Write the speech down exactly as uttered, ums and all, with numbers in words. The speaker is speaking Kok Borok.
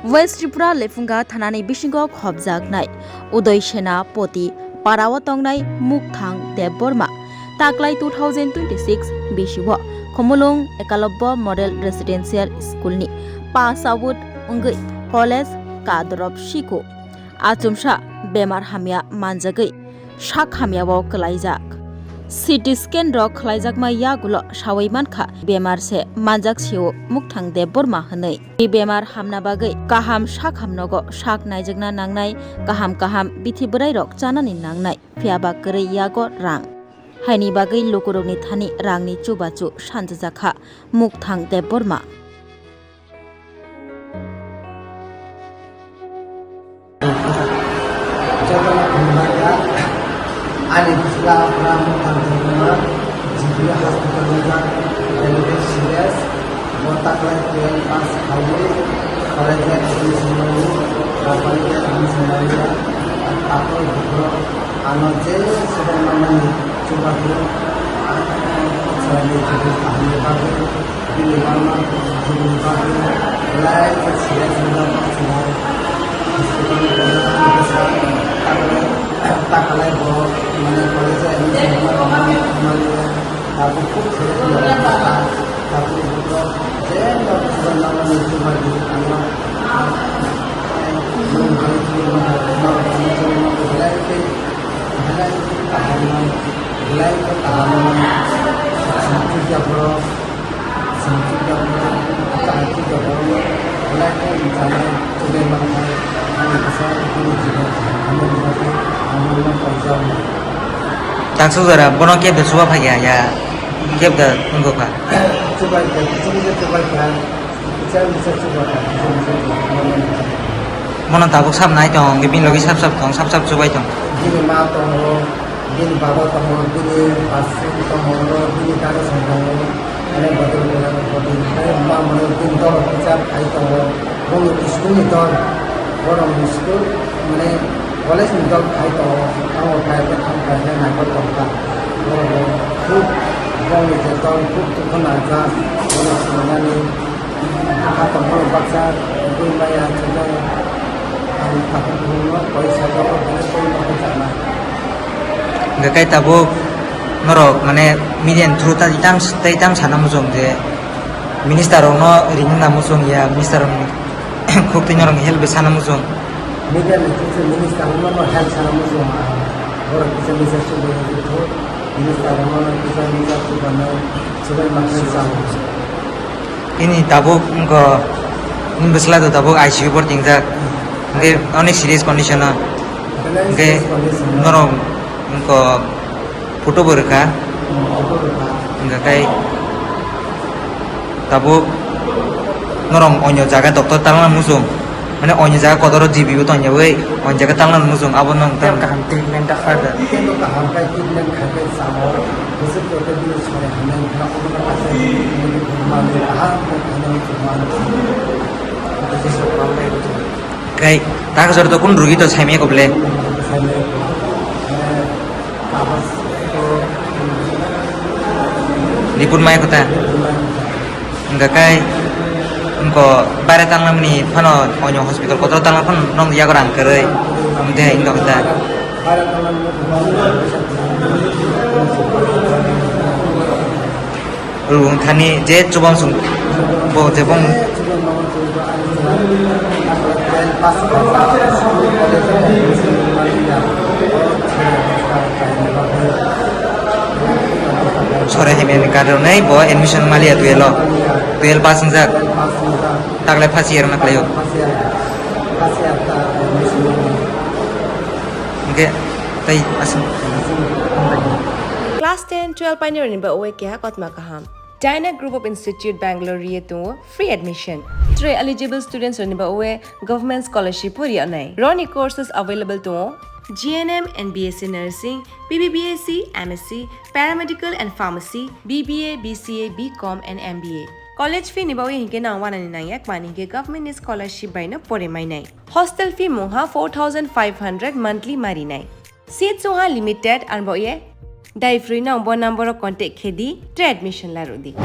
West Tripura Lephunga thanani bisingo khopjaknai Udoy Senapoti parao tongnai Mukthang Debbarma taklai two thousand twenty-six bisio Khumulwng Ekalobbo Model Residential School ni pass out wngwi college kadorop siko achomsa bemar hamya manjagwi sak hamyao kwlaijak. C T scan rok khlaijakma yagulo sawi mankha bemar se manjak sio Mukthang Debbarma hwnwi. Bemar hamna bagwi kaham sak hamnogo sak naijakna nangnai, kaham kaham bithi bwrwi rok chanani nangnai, phiyaba kwrwi yago rang. Haini bagwi lukurokni thani rangni chubachu sanjajakha Mukthang Debbarma. Jotono khulumkha, ani bwsla Mukthang Debbarma G B hospital ni jak, very serious, bo taklai twelve pass khaiwi college admission lawi, company admission lawi, takhuk bukhuk ano je swbai manmani chubachu, ah, swbaini chubachu kahamni bagwi. Bini mama, bini bagwi belai khe serious wngkha, hospital ni bwsa takalai, takalai bo, mane, college o admission wngma tongmani, wngmani, tabuk khub serious wngkha, tabuk bo je nok khibana mani, khibadi ano, belai khe, belai khe kaham, belai khe kaham, sangkijak borok. Tangsuk jora bono kebda chuba phaiya ya, kebda wngkha. Bono tabuk sab nai tong, bini logi sab sab tong, sab sab chubai tong. Bini ma tongo, bini baba tongo, bini basi tongo, bini dada tongo. Mane bodol khe, bodol khe, ma mane bini dol kisa khai tongo. Bono school ni dol, borok ni school, mane college ni dol khai tongo. Ang khai khe, ang khai khe naikol tongkha. Borok bo khub, bongni je dol khub dukhu nangkha. Bono sinimani, ha tongmani baksa, bui maya, chwla, ang takhuk bumungno koi sajagao, bini koi no koi chana. Hwnkhe kai tabuk norok mane media ni through ta tei tang, tei tang sana muchung je minister rokno ringna muchung ya, minister rokni khuk twi norokni help bai sana muchung. Media ni through se minister rokno no help sana muchung, borok kisa misa subai through minister rokno kisa misa subai no subai ma help sana muchung. Ini tabuk wngkha, ini bwsla do tabuk I C U bo ringjak. Hwnkhe onek serious condition o. Hwnkhe norok wngkha photo bo rwkha. Hwnkhe kai tabuk norok onyo jaga doctor talna muchung. Mane onyo jaga kotor o G B bo tongya bai, onyo jaga talna muchung abo nang tang. Kaham treatment da further. Kaham kai treatment khai kai samo. Kai tak jor to kun rugi to saimya ko ble. Report mai kota. Hingka kai, wngko baire tanglamani phano onyo hospital kotor tangla phano nong yago rang kwrwi. Amte hingka kota. Rung thani je chubang sung bo je bong. Sore himeni karwnai bo admission maliya twelve o. Twelve pass wngjak. Taklai first year wngna khlaio. Hingke tei aswk. Class ten, twelve painirokni ba oe keha kotma kaham. Dyna Group of Institute Bangalore ri tongo free admission. Three eligible students rokni ba oe government scholarship pori anai. Roni courses available tongo G N M and B S C Nursing, B B B S C, M S C, Paramedical and Pharmacy, B B A, B C A, B Com and M B A. College fee ni bagwi hinkhe nang wanani nangya, mani hinkhe government ni scholarship bai no pore mainai. Hostel fee mungha four thousand five hundred monthly marinai. Seat sungha limited, arbo ye dai free no bo number o contact khe di, tre admission la rw di.